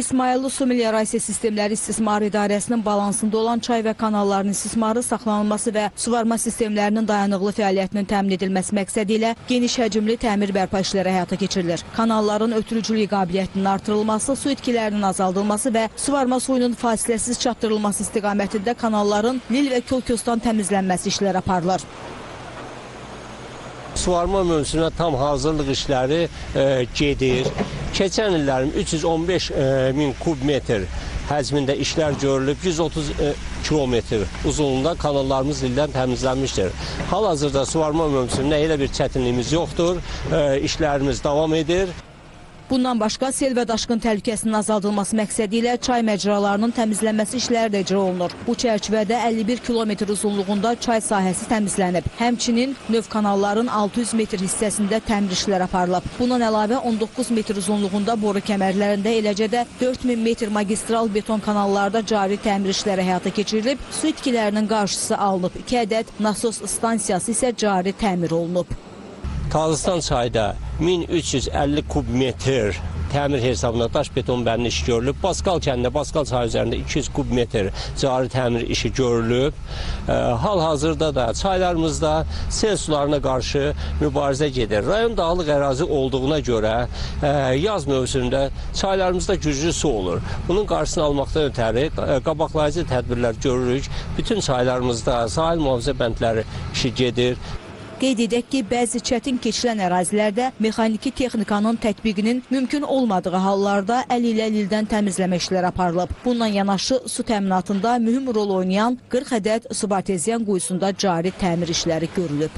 İsmayıllı Su Meliorasiya Sistemləri İstismar İdarəsinin balansında olan çay və kanalların istismarı, saxlanılması və suvarma sistemlərinin dayanıqlı fəaliyyətinin təmin edilməsi məqsədi ilə geniş həcmli təmir bərpa işləri həyata keçirilir. Kanalların ötürücülük qabiliyyətinin artırılması, su itkilərinin azaldılması və suvarma suyunun fasiləsiz çatdırılması istiqamətində kanalların lil və kol-kosdan təmizlənməsi işləri aparılır. Suvarma mövsümünə tam hazırlıq işləri gedir. Keçən illərin 315 min kub metr həcmində işlər görülüb, 130 kilometr uzunluğunda kanallarımız ildən təmizlənmişdir. Hal-hazırda suvarma mövsümünə elə bir çətinliyimiz yoxdur. İşlərimiz davam edir. Bundan başqa sel və daşqın təhlükəsinin azaldılması məqsədi ilə çay məcralarının təmizlənməsi işləri də icra olunur. Bu çərçivədə 51 kilometr uzunluğunda çay sahəsi təmizlənib. Həmçinin növ kanalların 600 metr hissəsində təmir işləri aparılıb. Bundan əlavə 19 metr uzunluğunda boru kəmərlərində, eləcə də 4000 metr magistral beton kanallarda cari təmir işləri həyata keçirilib, su itkilərinin qarşısı alınıb. 2 ədəd nasos stansiyası isə cari təmir olunub. Tazıstan çayda 1350 kub metr təmir hesabına daş beton bəndi işi görülüb. Baskal kəndində Baskal çayı üzərində 200 kub metr cari təmir işi görülüb. Hal-hazırda da çaylarımızda sel sularına qarşı mübarizə gedir. Rayon dağlıq ərazi olduğuna görə yaz mövsümündə çaylarımızda güclü su olur. Bunun qarşısını almaqdan ötəri qabaqlayıcı tədbirlər görürük. Bütün çaylarımızda sahil mühafizə bəndləri işi gedir. Qeyd edək ki, bəzi çətin keçilən ərazilərdə mexaniki texnikanın tətbiqinin mümkün olmadığı hallarda əl ilə lildən təmizləmə işləri aparılıb. Bununla yanaşı su təminatında mühüm rol oynayan 40 ədəd subarteziyan quyusunda cari təmir işləri görülüb.